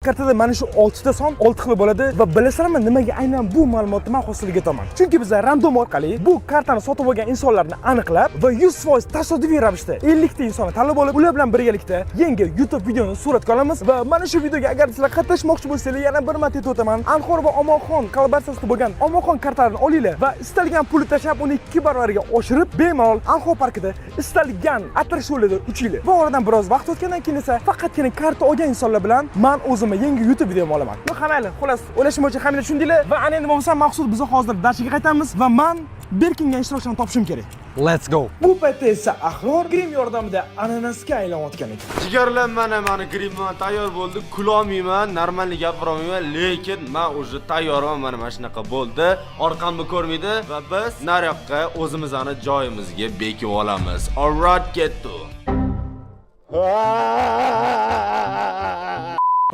Kartada mana shu 6 ta son 6 xil bo'ladi va bilasizlarmi, nimaga aynan bu ma'lumotni man hozir sizlarga aytaman? Chunki biz random orqali bu kartani sotib olgan insonlarni aniqlab va 100% tasodifiy ravishda 50 ta insonni tanlab olib, ular bilan birgalikda yangi YouTube videoni suratga olamiz. Va mana shu videoga agar sizlar qatnashmoqchi bo'lsanglar, yana bir marta aytib o'taman. Anhor va Omonxon kollaboratsiyasida bo'lgan Omonxon kartalarini olinglar va istalgan pulni tashlab, uni ikki barobarga oshirib, bemalol Anhor parkida istalgan attraksionlarda uchinglar. Va oradan biroz vaqt o'tgandan keyin esa faqatgina karta olgan insonlar bilan man o'zimni yangi YouTube videomni olaman. Ну, mayli, xullas, o'ylashim bo'yicha hammanglar tushundinglar va ana endi bo'lmasa maqsud, biz hozir dachaga qaytamiz va man berkingan ishtirokchini topishim kerak. Let's go. Bu paytda esa Ahror grim yordamida ananasga aylanayotgan ekan. Jigarlar, mana mani grimim tayyor bo'ldi. Kulolmayman, нормальный gapirolmayman, lekin man уже tayyorman. Mana shunaqa bo'ldi. Orqamni ko'rmaydi va biz naryoqqa, o'zimizni joyimizga bekib olamiz. Alright, ketdi.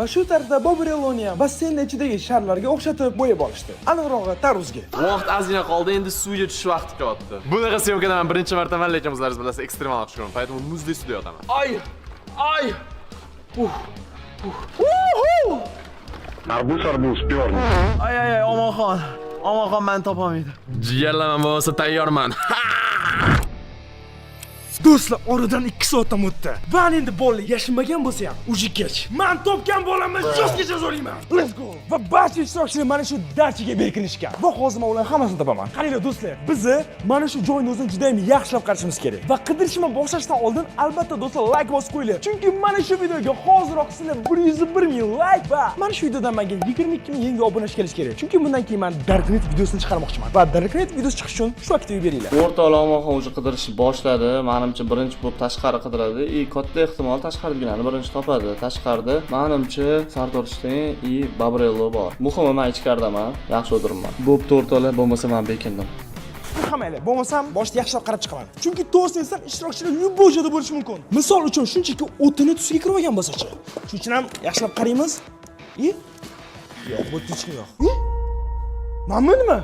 Va shu tarzda Bobrelloni ham basseyn ichidagi sharlarga o'xshatib bo'yab olishdi. Aniqrog'i, tarvuzga. Vaqt ozgina qoldi, endi suvga tushish vaqti kelyapti. Bunaqa съёмка da man birinchi martaman, lekin o'zlaringiz bilasiz, ekstremal tushaman. Поэтому muzdek suvda yotaman. Ay! Ay! Арбуз, арбуз, перный. Ay ay ay, Omonxon. Omonxon meni topolmaydi. Jigarlar, man bo'lmasa tayyorman. Do'stlar, oradan 2 soatdan o'tdi. Va endi bolalar yashinmagan bo'lsa ham, уже kech. Man topgan bolamni жёстко jazolayman. Let's go. Va barcha ishtirokchilar mana shu dachaga berkinishgan. Va hozir men ularni hammasini topaman. Qaranglar, do'stlar, bizni mana shu joyni o'zini juda ham yaxshilab qarashimiz kerak. Va qidirishni boshlashdan oldin albatta, do'stlar, like bosib qo'yinglar. Chunki mana shu videoga hoziroq sizlar 101 ming like va mana shu videodan menga 22 ming yangi obunachi kelishi kerak. Chunki bundan keyin men Darknet videosini chiqarmoqchiman. Va Darknet videosi chiqish uchun shu aktiv beringlar. O'rtoqlar, Omonxon уже qidirishni boshladi. Manimcha, birinchi bo'lib tashqari qidiradi и katta ehtimol tashqaridagilarni birinchi topadi. Tashqarida, manimcha, Sardor Shteyn и Babrello bor. Muhimi, man ichkaridaman, yaxshi o'tiribman. Bo'pti, o'rtoqlar, bo'lmasa man bekindim. Mayli, bo'lmasam boshida yaxshilab qarab chiqaman. Chunki to'g'risini aytsam, ishtirokchilar любой joyda bo'lishi mumkin. Misol uchun, shunchaki o'tini tusiga kirib olgan bo'lsachi. Shuning uchun ham yaxshilab qaraymiz. И yo'q, bu yerda hech kim yo'q. И mana bu nima?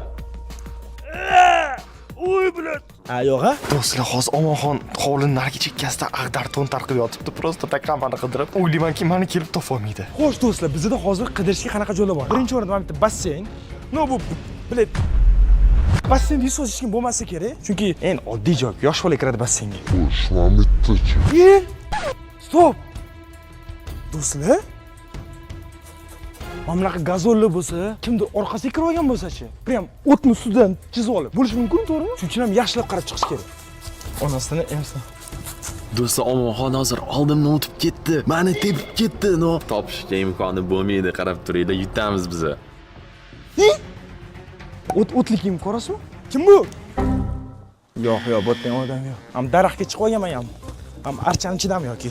Uy, блядь. Ha, yo'q, ha? Do'stlar, hozir Omonxon hovlini narigi chekkasida ag'dar to'ntar qilib yotibdi. Просто так hammani qidirib. O'ylaymanki, mani kelib topolmaydi. Xo'sh, do'stlar, bizda hozir qidirishga qanaqa joylar bor? Birinchi o'rinda mana bitta basseyn. Ну, bu, блядь, basseynda 100% hech kim bo'lmasa kerak. Chunki eng oddiy joy, yosh bola kiradi basseynga. E? Стоп! Do'stlar, mana bunaqa gazonlar bo'lsa, kimdir orqasiga kirib olgan bo'lsa-chi? Прям o'tni ustidan chizib olib. Bo'lishi mumkin, to'g'rimi? Shuning uchun ham yaxshilab qarab chiqish kerak. Onasini emsin. Do'stlar, Omonxon hozir oldimdan o'tib ketdi. Mani tepib ketdi. Но, topishga imkoni bo'lmaydi, qarab turinglar, yutamiz bizni. O't o'tli kiyim ko'rasizmi? Kim bu? Yo'q, yo'q, bu yerda ham odam yo'q. Ham daraxtga chiqib olganman ham. Ham archani ichidami yoki?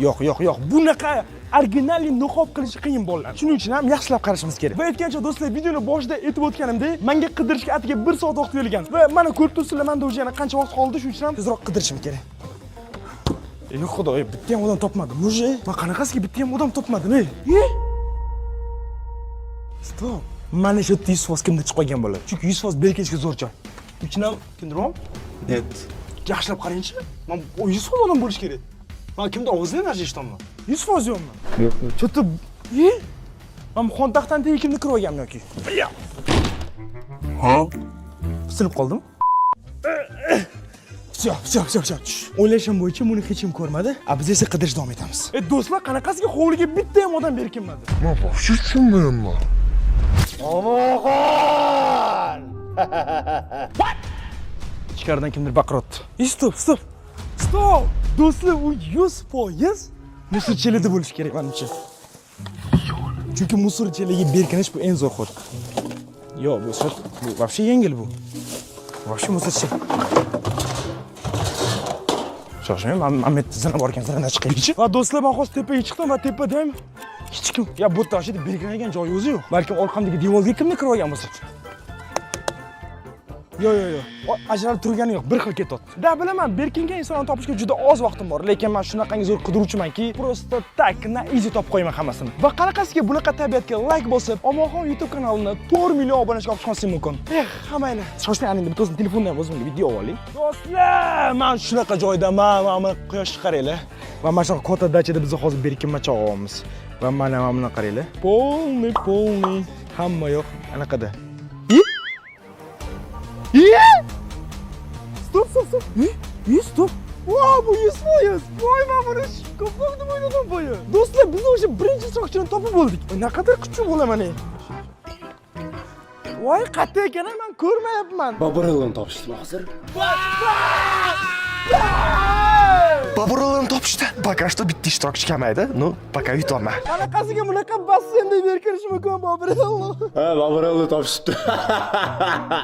Yo'q, yo'q, yo'q. Bunaqa originalli niqob qilishi qiyin, bolalar. Shuning uchun ham yaxshilab qarashimiz kerak. Va aytgancha, do'stlar, videoni boshida aytib o'tganimdek, menga qidirishga atigi 1 soat vaqt berilgan. Va mana ko'rib turibsizlar, menda уже yana qancha vaqt qoldi, shuning uchun ham tezroq qidirishim kerak. Ey xudo, bitta ham odam topmadim. Уже. Men qanaqasiga bitta ham odam topmadim, ey? E? Стоп. Mana shu yerda 100% kimdir chiqib qolgan bo'ladi. Chunki 100% berkinishga zo'r joy. Ichidan ham kimdir bormi? Нет. Yaxshilab qarangchi. Man 100% odam bo'lishi kerak. Man kimdir ovozini narsa eshityapman. 100% yo'qmi? Yo'q. Что-то e? Man xontaxtani tagiga kimni kirib olganmi yoki? Ha? Sinib qoldimi? Всё, всё, всё, всё. O'ylashim bo'yicha buni hech kim ko'rmadi. А biz esa qidirish davom etamiz. E do'stlar, qanaqasiga hovliga bitta ham odam berkinmadi? Man вообще tushunmayapman. Omonxon! Ichkaridan kimdir baqiryapti. E, стоп, стоп. Стоп! Do'stlar, u 100% мусор chelida bo'lishi kerak menimcha. Chunki мусор chelagiga berkinish bu eng zo'r ход. Yo'q, bu sot, bu вообще yengil bu. Вообще мусор chelak. Shoshmang, man bu yerda zina bor ekan, zinadan chiqaylikchi. Va do'stlar, men hozir tepaga chiqdim va tepada ham hech kim. Ya bu yerda вообще berkinadigan joyi o'zi yo'q. Balkim orqamdagi devorga kimdir kirib olgan bo'lsa. Yo'q, yo'q, yo'q. Ajralib turgani yo'q, bir xil ketyapti. Да, bilaman, berkingan insonni topishga juda oz vaqtim bor, lekin men shunaqangi zo'r qidiruvchimanki, просто так на изи topib qo'yaman hammasini. Va qanaqasiga bunaqa tabiatga like bosib, Omonxon YouTube kanalini 4 million obunachiga olib chiqmaslik mumkin. Eh, ha mayli. Shoshmang, ana endi bitta o'zim telefonda ham o'zimga video olaylik. Do'stlar, men shunaqa joydaman, mana quyoshni qaranglar. Va mana shunaqa katta dachada biz hozir berkinma chog'imiz. Va mana buni qaranglar. Полный, полный hamma yoq anaqada. I? I? Стоп, стоп, стоп. I? I, стоп. Voy, bu 100%. Voy, men buni ko'proq deb o'yladim boya. Do'stlar, biz o'sha birinchi ishtirokchini topib bo'ldik. Naqadar kuchli bo'laman ey. Voy, qayerda ekan, men ko'rmayapman. Boburelloni topishdim hozir. Boburelloni topishdi. Пока что bitta ishtirokchi kamaydi. Ну, пока yutolma. Qanaqasiga bunaqa basseynda berkirish mumkin, Boburello? Ha, Boburello topishibdi.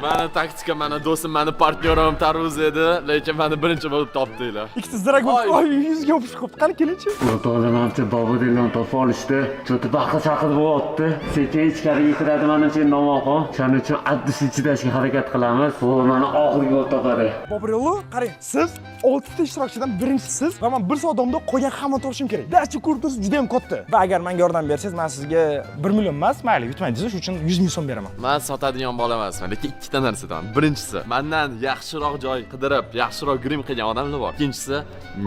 Mani taktika, mani do'stim, mani partnyorim Tarvuz edi, lekin mani birinchi bo'lib topdinglar. Ikkita zirak bo'lib, oy, yuzga yopishib qolibdi. Qani, kelingchi. O'rtoqlar, manimcha, Boburelloni topib olishdi. Cho'ti baqir chaqir bo'lyapti. Sekin ichkariga kiradi manimcha endi Omonxon. Shuning uchun addis chidashga harakat qilamiz. Bu mani oxirgi bo'lib topadi. Boburello, qarang, siz 6 ta ishtirokchidan birinchisiz va men 1 soat davomida qolgan hammani topishim kerak. Darcha ko'rib tursiz, juda ham katta. Va agar menga yordam bersangiz, men sizga 1 million emas, mayli, yutmaysiz, shuning uchun 100 ming so'm beraman. Man sotadigan bola emasman, lekin ikkita narsa aytaman. Birinchisi, mendan yaxshiroq joy qidirib, yaxshiroq grim qilgan odamlar bor. Ikkinchisi,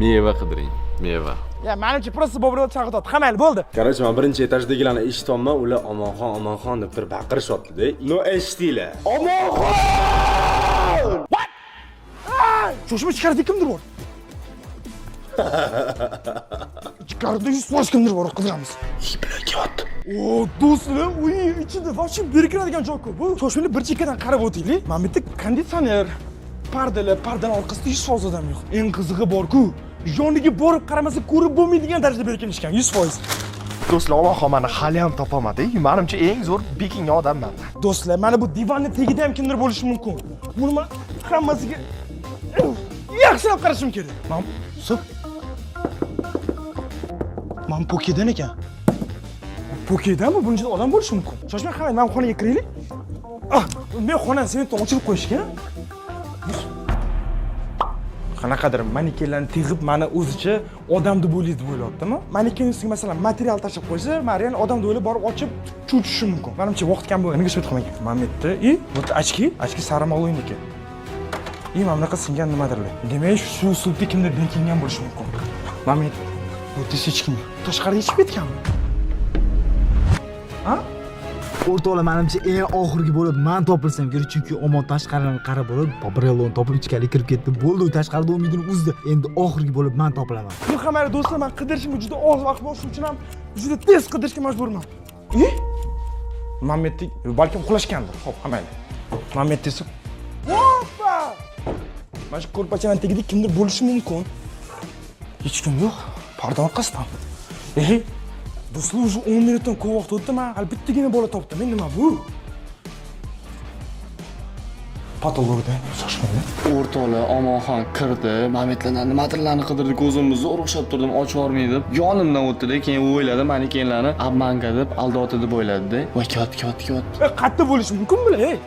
meva qidiring, meva. Ya, menimcha просто Boburello chalg'itadi. Ha, mayli, bo'ldi. Короче, men birinchi etajdagilarni eshityapman, ular "Omonxon, Omonxon" deb turib baqirishyapti-da. Ну, eshitdinglar. Omonxon! Shoshma, ichkarida kimdir bor. Ichkarida 100% kimdir bor, qidiramiz. Kelyapti. O, do'stlar, uy ichida вообще berkinadigan joy ko'p. Bu shoshmali bir chekkadan qarab o'taylik. Mana bu yerda konditsioner, pardalar, pardalar orqasida 100% odam yo'q. Eng qizig'i bor-ku, yoniga borib qaramasa ko'rib bo'lmaydigan darajada berkinishgan, 100%. Do'stlar, Omonxon mani hali ham topolmadi. Menimcha eng zo'r bekingan odamman. Do'stlar, mana bu divanni tagida ham kimdir bo'lishi mumkin. Buni man hammasiga yaxshilab qarashim kerak. Man стоп. Man pokedan ekan. Pokedanmi? Buning ichida odam bo'lishi mumkin. Shoshmang, qarang, mana bu xonaga kiraylik. Ah, men xonani sementdan ochirib qo'yishgan. Qanaqadir manekenlarni teg'ib, mani o'zicha odam deb o'ylaydi deb o'ylayaptimi? Maneken ustiga, masalan, material tashlab qo'ysa, man real odam deb o'ylab borib ochib cho'chishim mumkin. Manimcha vaqt kam bo'lganiga shu qilmagan. Mana bu yerda и вот очки, очки Sara Maloyniki. И mana bunaqa singan nimadirlar. Demak, shu uslubda kimdir bekingan bo'lishi mumkin. Mana bu yerda bu yerda hech kim yo'q. Tashqariga chiqib ketganmi? Ha? O'rtoqlar, manimcha, eng oxirgi bo'lib man topilsam kerak, chunki Omon tashqaridan qarab bo'lib, Boburelloni topib ichkariga kirib ketdi. Bo'ldi, u tashqarida umidini uzdi. Endi oxirgi bo'lib man topilaman. Bu hamma, do'stlar, man qidirishimga juda oz vaqt bor, shuning uchun ham juda tez qidirishga majburman. I? Mana bu yerda balkim uxlashgandir. Xo'p, ha, mayli. Mana bu yerda esa Hoppa! Mana shu ko'rpachaning tagida kimdir bo'lishi mumkin. Hech kim yo'q. Parda orqasidan. Ey, do'stlar, уже 10 minutdan ko'p vaqt o'tdi, men hali bittagina bola topdim. Men nima bu? Потолок da shoshmanglar. O'rtoqlar, Omonxon kirdi, mametlardan nimadirlarni qidirdi, ko'zimni zo'r o'xshab turdim, ochib yubormay deb. Yonimdan o'tdi-da, keyin o'yladi, manekenlarni обманка deb, aldayapti deb o'yladi-da. Voy, kelyapti, kelyapti, kelyapti. E, qayerda bo'lishi mumkin bular, ey?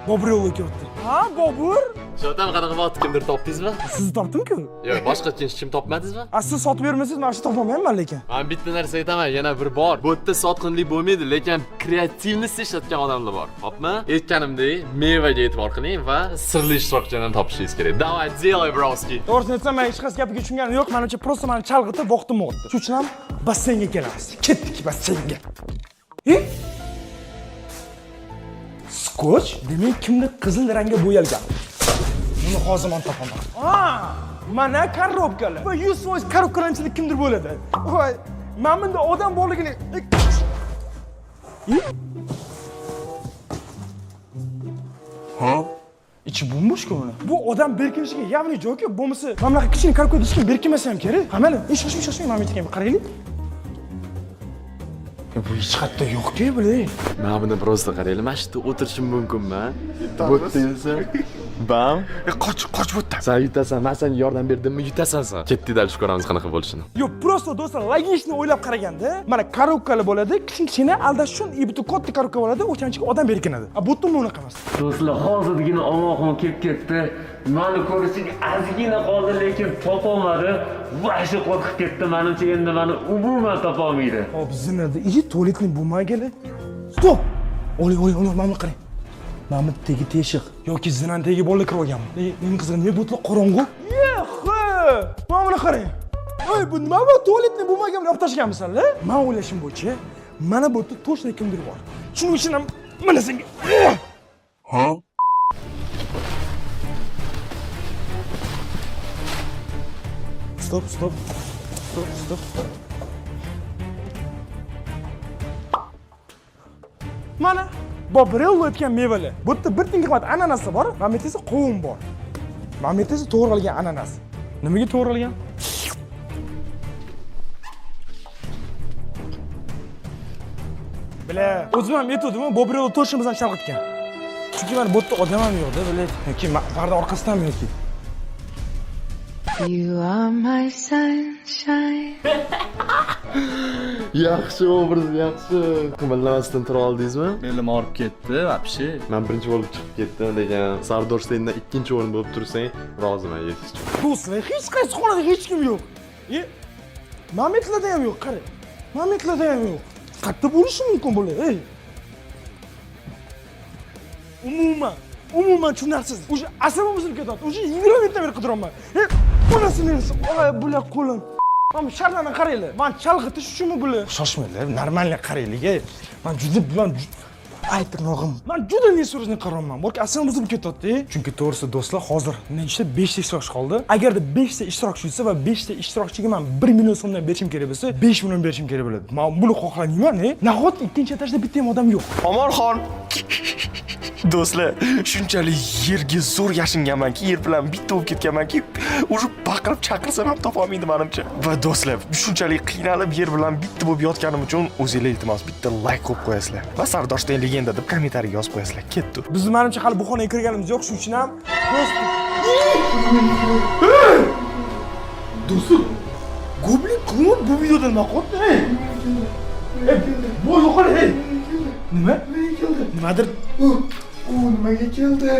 Boburello kelyapti. Ha, Bobur? Shotam, qanaqa vaqt, kimdir topdingizmi? Sizni topdim-ku. Yo'q, boshqa hech kim topmadingizmi? A, siz sotib bermasangiz, men shu topolmayman lekin. Men bitta narsa aytaman, yana bir bor. Bu yerda sotqinlik bo'lmaydi, lekin креативность ishlatgan odamlar bor. Hopmi? Aytganimdek, mevaga e'tibor qiling va sirli ishtirokchilarni topishingiz kerak. Давай, делай, broski. To'g'risini aytsam, men hech qaysi gapiga tushunganim yo'q. Menimcha, просто meni chalg'itib vaqtim o'tdi. Shuning uchun ham basseynga kelamiz. Ketdik basseynga. E? Скотч? Demak, kimdir qizil rangga bo'yalgan. Buni hozir men topaman. Ha, mana коробка lar. Va 100% коробка lar ichida kimdir bo'ladi. Voy, mana bunda odam borligini. E? Ha? Ichi bo'm-bo'sh-ku buni. Bu odam berkinishiga явный joy-ku. Bo'lmasa, mana bunaqa kichkina коробка da hech kim berkinmasa ham kerak. Ha, mana, shoshmang, shoshmang, mana bu yerga qaraylik. E, bu hech qayerda yo'q-ku, bular. Mana buni просто qaranglar, mana shu yerda o'tirishim mumkinmi? Bu yerda esa bam. E, qoch, qoch bu yerdan. Sen yutasan, men senga yordam berdimmi, yutasan sen. Ketdik, дальше ko'ramiz qanaqa bo'lishini. Yo'q, просто, do'stlar, логично o'ylab qaraganda, mana коробка lar bo'ladi, kichkina aldash uchun и bitta katta коробка bo'ladi, o'shaning ichiga odam berkinadi. A bu yerda unaqa emas. Do'stlar, hozirgina Omonxon kelib ketdi. Mani ko'rishga ozgina qoldi, lekin topolmadi. Ваще qo'rqib ketdi. Menimcha, endi mani umuman topolmaydi. Hop, zinada, и tualetning bo'lmagani. Стоп! Oling, oling, oling, mana buni qarang. Mana bu tegi teshiq yoki zinani tagiga bola kirib olganmi? Eng qizig'i, nima bu yerlar qorong'u? Yexi! Mana buni qarang. Voy, bu nima bu? Tualetni bo'lmagan bilan olib tashlaganmisanlar? Men o'ylashim bo'yicha mana bu yerda точно kimdir bor. Shuning uchun ham mana senga. Ha? Стоп, стоп. Стоп, стоп. Mana Bobrello aytgan mevalar. Bu yerda bir tinga qimmat ananasi bor, mana bu yerda esa qovun bor. Mana bu yerda esa to'g'ralgan ananas. Nimaga to'g'ralgan? Бля, o'zim ham aytuvdim, Bobrello точно bizani chalg'itgan. Chunki mana bu yerda odam ham yo'qda, блядь. Yoki parda orqasidan yoki. You are my sunshine. Yaxshi obraz, yaxshi. Qimirlamasdan tura oldingizmi? Belim og'rib ketdi, вообще. Men birinchi bo'lib chiqib ketdim, lekin Sardor sendan ikkinchi o'rin bo'lib tursang, roziman yetishchi. Do'stlar, hech qaysi xonada hech kim yo'q. E, Mametlarda ham yo'q, qarang. Mametlarda ham yo'q. Qayerda bo'lishi mumkin bular, ey? Umuman, umuman tushunarsiz. Уже asabim buzilib ketyapti. Уже 20 minutdan beri qidiryapman. Ey, onasini oy, bular qo'lim. Mana bu sharlarni qaranglar. Man chalg'itish uchunmi bular? Shoshmanglar, нормально qaraylik, ey. Man juda man ay tirnog'im. Man juda несерьёзный qaryapman. Borki asabim buzilib ketyapti. Chunki to'g'risi do'stlar, hozir nechta 5 ta ishtirokchi qoldi. Agarda 5 ta ishtirokchi yutsa va 5 ta ishtirokchiga man 1 million so'mdan berishim kerak bo'lsa, 5 million berishim kerak bo'ladi. Man buni xohlamayman, ey. Nahotki ikkinchi etajda bitta ham odam yo'q. Omonxon. Do'stlar, shunchalik yerga zo'r yashinganmanki, yer bilan bitta bo'lib ketganmanki, уже baqirib chaqirsam ham topolmaydi manimcha. Va do'stlar, shunchalik qiynalib yer bilan bitta bo'lib yotganim uchun o'zinglar iltimos bitta like qo'yib qo'yasizlar. Va Sardoshdan legenda deb kommentariy yozib qo'yasizlar. Ketdi. Biz manimcha hali bu xonaga kirganimiz yo'q, shuning uchun ham просто. Do'stlar, goblin klon bu videoda nima qilyapti? Ey? Ey, bu yo'qol, ey. Nima? Nimadir U nimaga keldi?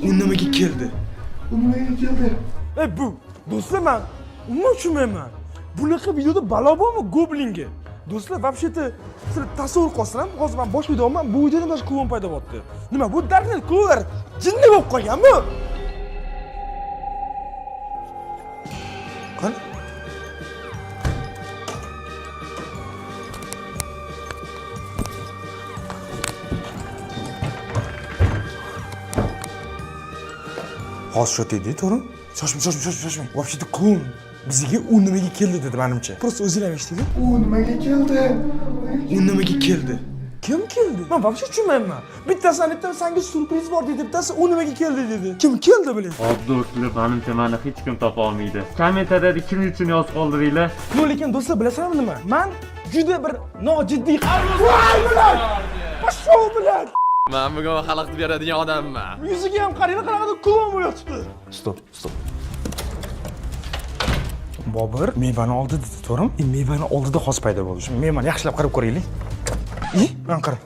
U nimaga keldi? U nimaga keldi? Ey bu do'stlar, man umuman tushunmayman. Bunaqa videoda balo bormi goblinga? Do'stlar, вообще-то sizlar tasavvur qilsanglar, hozir man bosh videoman, bu videoda mana shu klon paydo bo'lyapti. Nima bu Darknet klonlar jinni bo'lib qolganmi? Qani? Hozir shu deydi, to'g'rimi? Shoshmang, shoshmang, shoshmang, shoshmang. Вообще-то klon bizga u nimaga keldi dedi menimcha. Просто o'zinglar ham eshitdingiz. U nimaga keldi? U nimaga keldi? Kim keldi? Men вообще tushunmayman. Bittasi aytdi, senga syurpriz bor dedi, bittasi u nimaga keldi dedi. Kim keldi biling? Hop do'stlar, manimcha mani hech kim topa olmaydi. Kommentariyada kim uchun yozib qoldiringlar. No, lekin do'stlar, bilasizlarmi nima? Man juda bir nojiddiy. Voy, блядь! Пошел, блядь! Men bugun xalaqit beradigan odamman. Yuziga ham qaranglar, qanaqadir klon bo'lyapti. Стоп, стоп. Bobur mevani oldi dedi, to'g'rimi? E, mevani oldida hozir paydo bo'ldi. Shu mevani yaxshilab qarab ko'raylik. I, mana qara.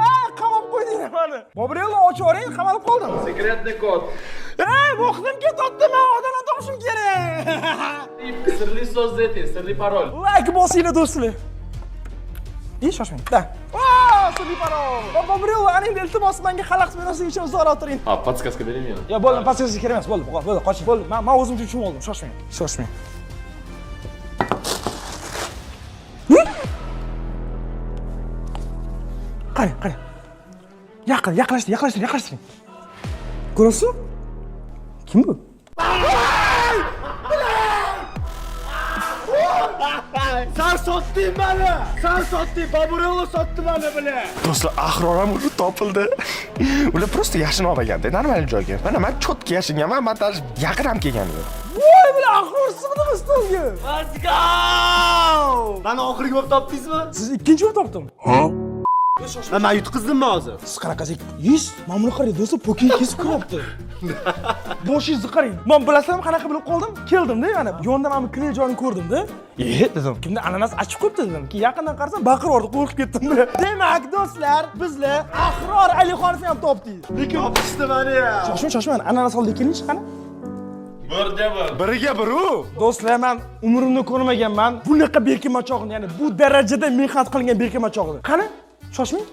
Ey, qamab qo'ydinglar mani. Bobrello ochib yuboring, qamalib qoldim. Секретный код. Ey, vaqtim ketyapti, men odamlarni topishim kerak. Sirli so'zni ayting, sirli parol. Like bosinglar do'stlar. И shoshmang. Да. Aa, sirli parol. Bobrello, ana endi iltimos menga xalaqit bermaslik uchun uzoqroq turing. Ha, подсказка bering meni. Yo, bo'ldi, подсказка kerak emas, bo'ldi, bo'ldi, qoching. Bo'ldi, men o'zim tushunib oldim, shoshmang. Shoshmang. Ne? Qarang, qarang. Yaqin, yaqinlashtiring, yaqinlashtiring, yaqinlashtiring. Ko'rasizmi? Kim bu? San sotding mani! San sotding, Baburello sotdi mani бля! Do'stlar, Ahror ham уже topildi. Ular просто yashin olmaganda, normal joyga. Mana men чётко yashinganman, man даже yaqin ham kelganim yo'q. Voy, бля, Ahror sig'dimi stolga? Let's go! Mani oxirgi bo'lib topdingizmi? Siz ikkinchi bo'lib topdim. Man yutqizdimmi hozir? Siz qanaqasi yuz? Mana buni qarang, do'stlar, po'kini kesib kiryapti. Boshingizni qarang. Men bilasizlarmi qanaqa bilib qoldim? Keldimda, mana yonida mana bu kley joyini ko'rdimda. E, dedim, kimda ananas achib qo'yibdi dedim. Keyin yaqindan qarasam baqirib yubordi, qo'rqib ketdim. Demak, do'stlar, bizlar Ahror Alixonovni ham topdik. Lekin topishdi mani ya. Shoshmang, shoshmang, ananas oldi kelingchi, qani. Birga bir. Biriga bir u. Do'stlar, men umrimda ko'rmaganman bunaqa berkinmachoqni, ya'ni bu darajada mehnat qilingan berkinmachoqni. Qani? Shoshmang.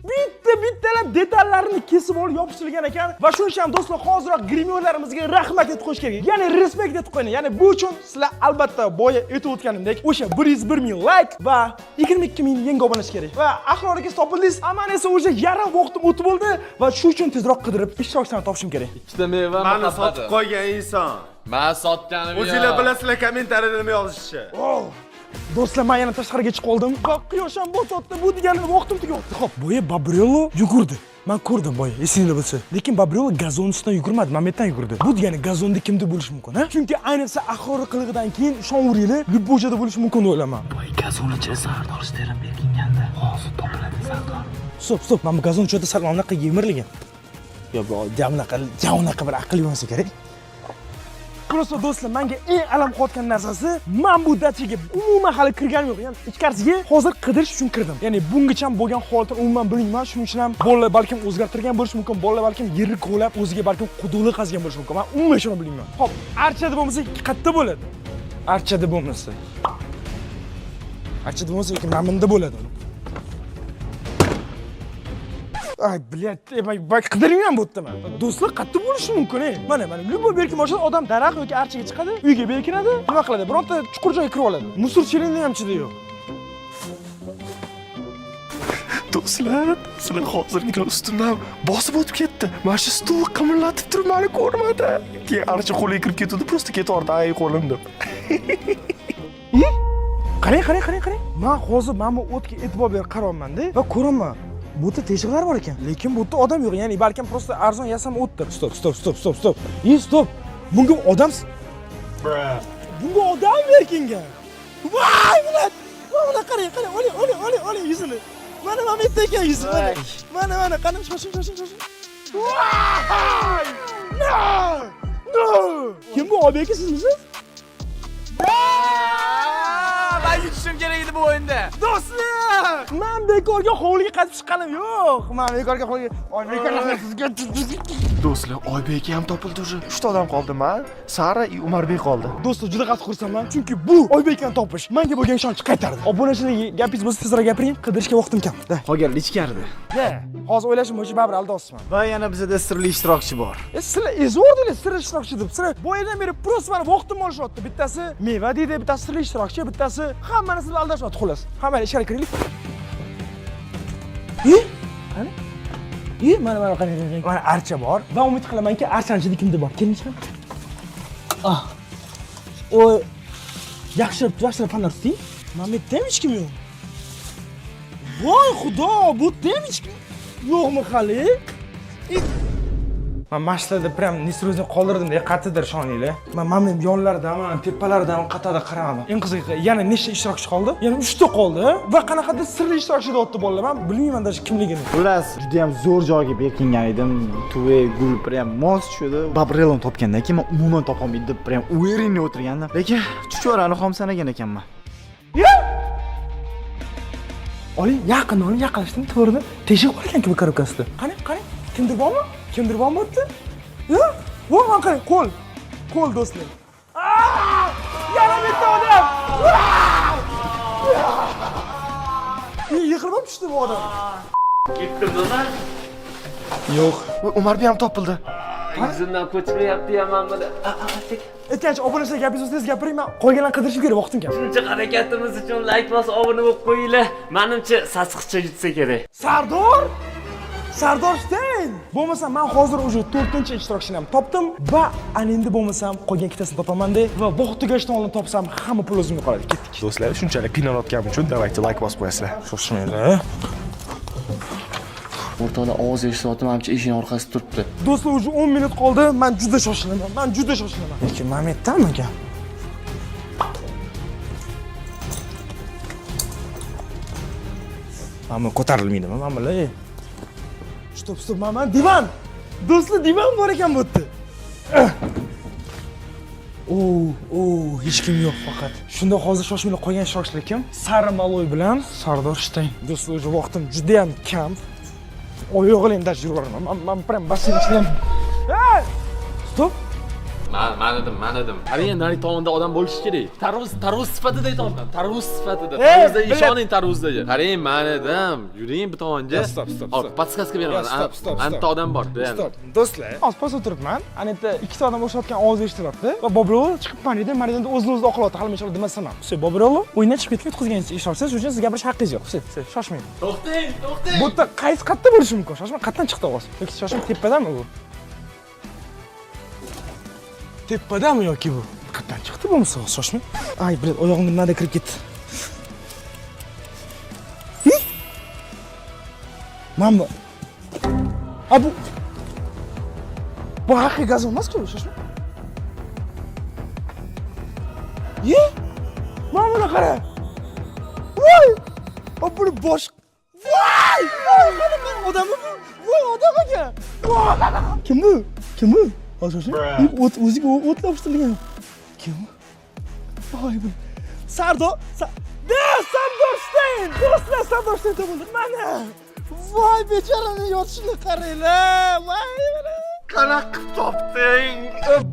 Bitta Bitta-bittalab detallarini kesib olib yopishtirilgan ekan va shuning uchun ham, do'stlar, hoziroq grimyorlarimizga rahmat aytib qo'yish kerak. Ya'ni respekt aytib qo'ying. Ya'ni bu uchun sizlar albatta boya aytib o'tganimdek o'sha 101 ming like va 22 ming yangi obunachi kerak. Va Ahror aka, topildingiz. Man esa уже yarim vaqtim o'tib bo'ldi va shu uchun tezroq qidirib ishtirokchilarni topishim kerak. Ikkita meva Mani muhabbati. sotib qo'ygan inson. Man sotganim yo'q. O'zinglar bilasizlar kommentariyada nima yozishni. Oh! Do'stlar, men yana tashqariga chiqib oldim va quyosh ham botyapti. Bu degani vaqtim tugayapti. Xo'p, boya Babrello yugurdi. Men ko'rdim boya, esingizda bo'lsa. Lekin Babrello gazon ustidan yugurmadi, mana bu yerdan yugurdi. Bu degani gazonda kimdir bo'lishi mumkin, ha? Chunki ayniqsa Ahror qilig'idan keyin ishonveringlar, любой joyda bo'lishi mumkin deb o'ylayman. Boy, gazon ichida Sardor Shterin berkinganda. Hozir topiladi Sardor. Стоп, стоп, mana bu gazon ichida sal mana bunaqa yemirilgan. Yo, bu bunaqa, bunaqa bir aql bo'lmasa kerak. Просто, do'stlar, menga eng alam qilayotgan narsasi, men bu dachaga umuman hali kirganim yo'q. Ya'ni ichkarisiga hozir qidirish uchun kirdim. Ya'ni bungacha bo'lgan holatni umuman bilmayman. Shuning uchun ham bolalar balkim o'zgartirgan bo'lishi mumkin, bolalar balkim yerni kovlab, o'ziga balkim quduqlik qazgan bo'lishi mumkin. Men umuman shuni bilmayman. Xo'p, archada bo'lmasa qayerda bo'ladi? Archada bo'lmasa. Archada bo'lmasa yoki mana bunda bo'ladi. Ay, блядь, bak qidirmayman bu yerda man. Do'stlar, qayerda bo'lishi mumkin, ey? Mana, mana, любой berkin boshqa odam daraxt yoki archaga chiqadi, uyga berkinadi, nima qiladi? Bironta chuqur joyga kirib oladi. Мусор chelakni ham ichida yo'q. Do'stlar, sizlar hozirgina ustimdan bosib o'tib ketdi. Mana shu stulni qimirlatib turib mani ko'rmadi. Keyin archa qo'liga kirib ketdi, просто ketardi, ay qo'lim deb. Qarang, qarang, qarang, qarang. Man hozir mana bu o'tga e'tibor berib qaryapman-da va ko'raman. Bu yerda teshiklar bor ekan, lekin bu yerda odam yo'q. Ya'ni balkim просто arzon yasama o'tdir. Стоп, стоп, стоп, стоп, стоп. И стоп. Bunga odam Bunga odam berkingan. Voy, блядь! Mana qarang, qarang, oling, oling, oling, oling yuzini. Mana mana yerda ekan yuzi, mana. Mana mana, qani, shoshing, shoshing, shoshing. Voy! No! No! Kim bu, Obi aka, sizmisiz? Man yutishim kerak edi bu o'yinda. Do'stlar, man bekorga hovliga qaytib chiqqanim yo'q. Man bekorga hovliga, oy, bekorga sizga. Do'stlar, Oybek ham topildi уже. 3 ta odam qoldi, man, Sara и Umarbek qoldi. Do'stlar, juda qattiq xursandman, chunki bu Oybekni topish menga bo'lgan ishonchni qaytardi. Obunachilarga gapingiz bo'lsa tezroq gapiring, qidirishga vaqtim kam. Da. Qolganlar ichkarida. Da. Hozir o'ylashim bo'yicha baribir aldosizman. Va yana bizada sirli ishtirokchi bor. E, sizlar ezvordinglar sirli ishtirokchi deb. Sizlar boyadan beri просто mani vaqtimni olishyapti. Bittasi meva deydi, bittasi sirli ishtirokchi, bittasi hammani sizlar aldashyapti xullas. Hammani ichkari kiraylik. E? Qani? E, mana mana qarang, qarang. Mana archa bor va umid qilamanki, archani ichida kimdir bor. Keling, chiqing. Ah. Oy. Yaxshilab, yaxshilab fonar tuting. Mana bu yerda ham hech kim yo'q. Voy xudo, bu yerda ham hech kim yo'qmi hali? Man mashinada прям несерьезно qoldirdim deya qayerdadir ishoninglar. Man mana bu yonlaridan, tepalaridan qayerdadir qaramadim. Eng qizig'i, yana nechta ishtirokchi qoldi? Yana 3 ta qoldi va qanaqadir sirli ishtirokchi deyapti bolalar. Man bilmayman даже kimligini. Xullas, juda ham zo'r joyga berkingan edim. Tuve gul prям mos tushdi. Babrelloni topgandan keyin men umuman topolmaydi deb prям уверенный o'tirgandim. Lekin chuchvarani xom sanagan ekanman. Oling, yaqin oling, yaqinlashdim, to'g'rida teshik bor ekan bu korobkasida. Qani, qani, kimdir bormi? Kimdir bormi bu yerda? Yo'q. Voy, mana qarang, qo'l. Qo'l, do'stlar. Aa! Yana bitta odam. Yiqilib ham tushdi bu odam. Ketdimmi? Yo'q. Voy, Umarbek ham topildi. Yuzimdan ko'chmayapti ham mana buni. Aytgancha, obunachilar gapingiz bo'lsa tez gapiring, man qolganlarni qidirishim kerak, vaqtim kam. Shuncha harakatimiz uchun like bosib obuna bo'lib qo'yinglar. Menimcha sassiqcha yutsa kerak. Sardor! Sardor Shteyn! Bo'lmasa men hozir уже 4-ishtirokchini ham topdim va ana endi bo'lmasam qolgan ikkitasini topaman de va vaqt tugashidan oldin topsam hamma pul o'zimga qoladi. Ketdik. Do'stlar, shunchalik qiynalayotganim uchun давайте like bosib qo'yasizlar. Shoshmanglar. O'rtoqlar, ovoz eshityapti, manimcha eshikning orqasida turibdi. Do'stlar, уже 10 minut qoldi. Men juda shoshilaman. Men juda shoshilaman. Lekin mana bu yerdamikan? Mana bu ko'tarilmaydimi? Mana bular. Стоп, стоп, mana divan. Do'stlar, divan bor ekan bu yerda. O, o, hech kim yo'q faqat. Shunda hozir shoshmay qolgan ishtirokchilar kim? Sara Maloy bilan Sardor Shteyn. Do'stlar, уже vaqtim juda ham kam. Oyog'im даже yuraverman. Man prям basseyn ichidan. Ey! Стоп. Man edim, man edim. Qarang, nari tomonda odam bo'lishi kerak. Tarvuz, tarvuz sifatida aytyapman. Tarvuz sifatida. Tarvuzda ishoning tarvuzdaga. Qarang, man edim. Yuring bu tomonga. Стоп, стоп, Hop, подсказка beraman. Стоп, стоп, стоп. Anta odam bor. Стоп, do'stlar. Hozir pastda o'tiribman. Ana yerda ikkita odam o'xshayotgan ovoz eshitilyapti. Va Bobrello chiqib mana yerda o'zini o'zi oqlayapti. Hali men demasam ham. Всё, Bobrello o'yindan chiqib ketgan, yutqizgan ishtirokchisiz. Shuning uchun siz gapirish haqqingiz yo'q. Всё, всё, shoshmang. To'xtang, to'xtang. Bu yerda qaysi qayerda bo'lishi mumkin? Shoshmang, qayerdan chiqdi ovoz? Yoki shoshmang tepadami bu? Tepadami yoki bu? Qayerdan chiqdi bo'lmasa ovoz, shoshmang. Ay, блин, oyog'imga nimada kirib ketdi. Mana bu. A bu haqiqiy gazon emas-ku, shoshma. Ye? Mana buni qara. Voy! A buni bosh. Voy! Voy, qanaqa odam bu? Voy, odam ekan. Kim bu? Kim bu? Hozir shoshma. O't o'ziga o't yopishtirilgan. Kim bu? Voy, bu. Sardor, Da, Sardor Steyn! Do'stlar, Sardor Steyn topildi. Mana. Voy, bechorani yotishini qaranglar. Voy, mana. Qanaqa qilib topding?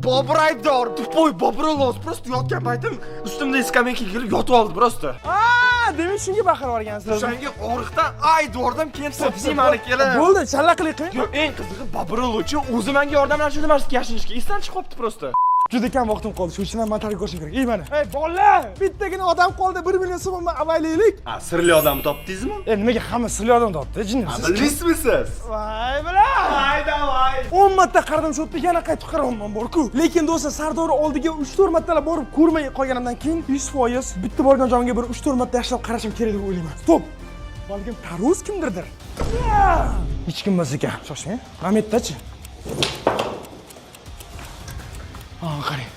Bobur aybdor. Тупой Bobrello просто yotgan paytim ustimda skameykaga kelib yotib oldi просто. Aa, demak shunga baqirib yuborgansiz. O'shanga og'riqdan ay devordim, keyin topding mani kelib. Bo'ldi, challaqlik qiling. Yo'q, eng qizig'i Bobrellochi o'zi menga yordamlashdi, mana shu yashinishga esdan chiqib qolibdi просто. Juda kam vaqtim qoldi. Shuning uchun ham man tark ko'rishim kerak. Ey mana. Ey bolalar, bittagina odam qoldi, 1 million so'mni avaylaylik. Ha, sirli odamni topdingizmi? E, nimaga hamma sirli odam topdi? Jinnimsiz? Bilasizmi siz? Voy bilan. Voy давай. 10 marta qaradim shu yerda, yana qaytib qarayapman bor-ku. Lekin do'stlar, Sardor oldiga 3-4 martalab borib ko'rmay qolganimdan keyin 100% bitta borgan joyimga bir 3-4 marta yaxshilab qarashim kerak deb o'ylayman. Стоп. Balkim tarvuz kimdirdir? Hech kim emas ekan. Shoshmang. Mana yerdachi. Aa, qarang.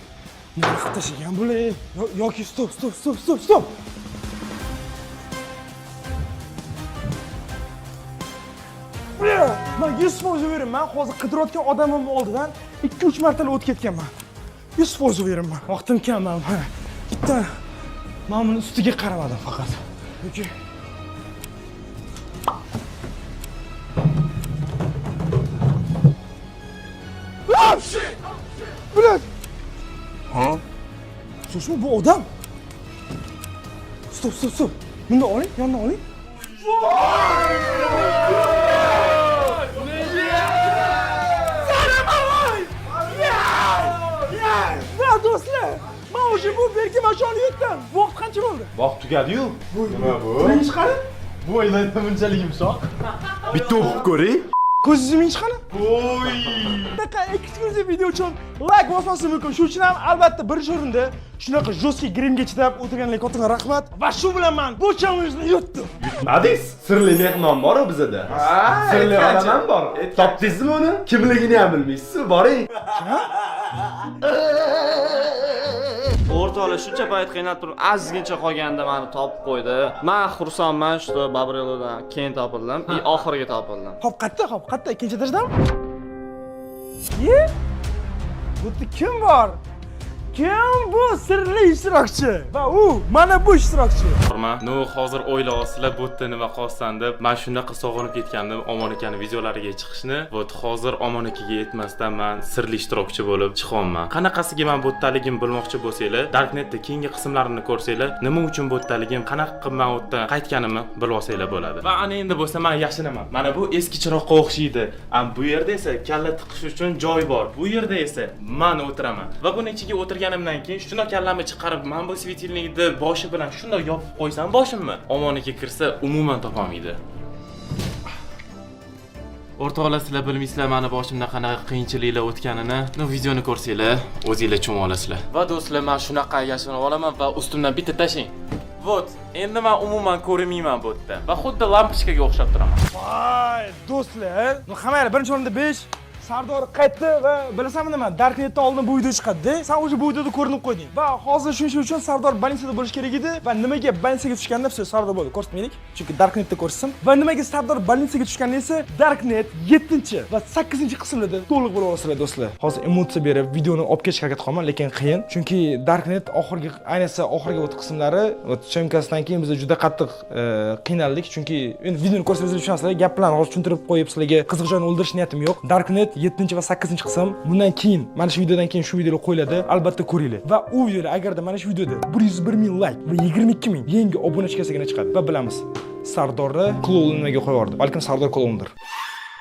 Nima qilib tashlagan bular? Yoki стоп, стоп, стоп, стоп, стоп. Man 100% beraman. Hozir qidirayotgan odamim oldidan 2-3 martalab o'tib ketganman. 100% beraman. Vaqtim kam man. Bitta men buni ustiga qaramadim faqat. Yoki Блядь! Ha? Shoshma, bu odam. Стоп, стоп, стоп. Bunda oling, yondan oling. Va do'stlar, men уже bu berkimachoni yutdim. Vaqt qancha bo'ldi? Vaqt tugadi-yu. Nima bu? Birinchi qani? Bu o'yinda bunchalik yumshoq. Bitta o'qib ko'ring. Ko'zingizni minch qani? Voy! Bunaqa eksklyuziv video uchun like bosmaslik mumkin. Shuning uchun ham albatta birinchi o'rinda shunaqa жесткий grimga chidab o'tirganlarga kattakon rahmat. Va shu bilan men bu challenjni yutdim. Yutmadingiz. Sirli mehmon bor-ku bizada. Sirli odam ham bor. Topdingizmi uni? Kimligini ham bilmaysiz, boring. O'rtoqlar shuncha payt qiynalib turib, ozgincha qolganda meni topib qo'ydi. Men xursandman, что Babrellodan keyin topildim, и oxirgi topildim. Hop, qayerda? Hop, qayerda? Ikkinchi etajdami? Ye? Bu yerda kim bor? Kim bu sirli ishtirokchi? Va u mana bu ishtirokchi. Ну, hozir o'ylayapsizlar bu yerda nima qolsan deb. Men shunaqa sog'inib ketgandim Omon akani videolariga chiqishni. Вот hozir Omon akaga yetmasdan men sirli ishtirokchi bo'lib chiqyapman. Qanaqasiga men bu yerdaligimni bilmoqchi bo'lsanglar, Darknetda keyingi qismlarini ko'rsanglar, nima uchun bu yerdaligim, qanaqa qilib men u yerdan qaytganimni bilib olsanglar bo'ladi. Va ana endi bo'lsa men yashinaman. Mana bu eski chiroqqa o'xshaydi. Bu yerda esa kalla tiqish uchun joy bor. Bu yerda esa men o'tiraman. Va buni ichiga o'tirganimdan keyin shundoq kallamni chiqarib, men bu светильник ni boshi bilan shundoq yopib qo'ysam boshimni, Omon aka kirsa umuman topolmaydi. O'rtoqlar, sizlar bilmaysizlar meni boshimdan qanaqa qiyinchiliklar o'tganini. Ну, videoni ko'rsanglar, o'zinglar tushunib olasizlar. Va do'stlar, men shunaqa yashinib olaman va ustimdan bitta tashlang. Вот, endi men umuman ko'rinmayman bu yerda. Va xuddi lampochkaga o'xshab turaman. Voy, do'stlar, ну hammanglar birinchi o'rinda 5. Sardor qaytdi va bilasanmi nima? Darknetdan oldin bu video chiqadi. Sen уже bu videoda ko'rinib qo'yding. Va hozir shuning uchun Sardor больница da bo'lish kerak edi va nimaga больница ga tushganda всё, Sardor bo'ldi, ko'rsatmaylik. Chunki Darknetda ko'rsin. Va nimaga Sardor больница ga tushganda esa Darknet 7 va 8 qismlarda to'liq bo'lib olasizlar do'stlar. Hozir emotsiya berib videoni olib ketishga harakat qilaman, lekin qiyin. Chunki Darknet oxirgi, ayniqsa oxirgi o't qismlari, o't съёмка sidan keyin biz juda qattiq qiynaldik. Chunki endi videoni ko'rsangiz tushunasizlar, gap bilan hozir tushuntirib qo'yib sizlarga qiziq joyini o'ldirish niyatim yo'q. Darknet 7 va 8 qism. Bundan keyin, mana shu videodan keyin shu videolar qo'yiladi. Albatta ko'ringlar. Va u videolar agarda mana shu videoda 101 ming layk va 22 ming yangi obunachi kelsagina chiqadi. Va bilamiz, Sardorni kloun nimaga qo'yib yubordi. Balkim Sardor kloundir.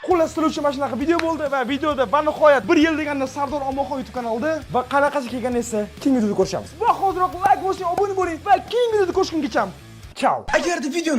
Xullas, sizlar uchun mana shunaqa video bo'ldi va videoda va nihoyat bir yil deganda Sardor Omonxon YouTube kanalida va qanaqasi kelgan esa keyingi videoda ko'rishamiz. Va hoziroq layk bosing, obuna bo'ling va keyingi videoda ko'rishgungacha. Chao. Agarda videoni